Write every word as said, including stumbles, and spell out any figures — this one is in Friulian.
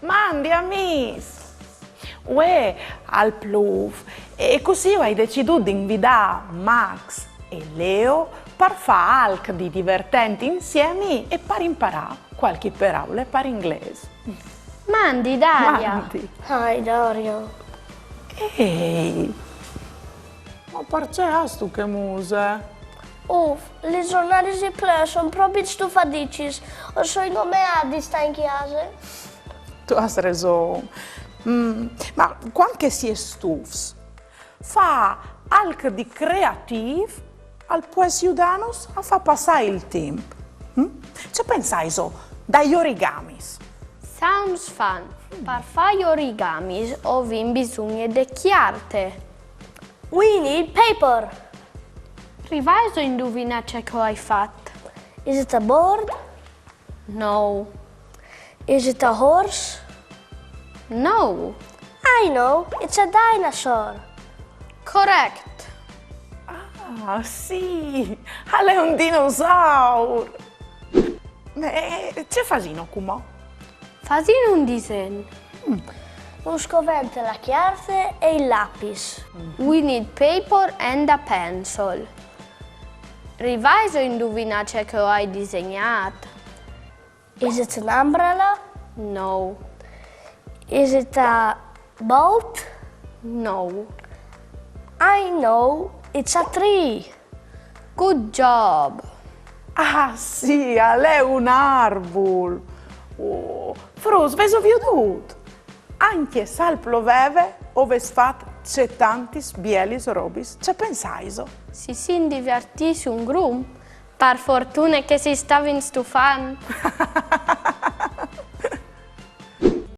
Mandi amîs! Vuê al plûf e cussì o ai decidût di invidâ Max e Leo par fâ alc di divertent insiemi e par imparâ cualchi peraule par inglês. Mandi, Daria! Mandi! Hi, Daria. Ehi! Ma parcè âstu chê muse? Uf, lis zornadis di plen a son propit stufadicis. O soi indomeât di stâ in cjase. Tu âs reson. Mm, ma cuant che si è stufs, fâ alc di creatîf al pues judânus a fâ passâ il timp. Mm? Ce pensaiso dai origamis? Sounds fun! Par fâ i origamis o vin bisugne de cjarte. We need paper. Rivaiso a induvinâ ce che o ai fat? Is it a bird? No. Is it a horse? No. I know, it's a dinosaur. Correct. Ah, sì, al è un dinosaur! Ma, eh, ce fasìno cumò? Fasìn un disen. Nus covente la cjarte e il lapis. We need paper and a pencil. Rivaiso a induvinâ ce che o ai disegnât? Is it an umbrella? No. Is it a boat? No. I know, it's a tree. Good job! Ah, sì, al è un arbul! Oh, fruts, vêso viodût? Ancje se al ploveve, o vês fat cetantis bielis robis, ce pensaiso? Si sin divertîts un grum, par fortune che si stavin stufant.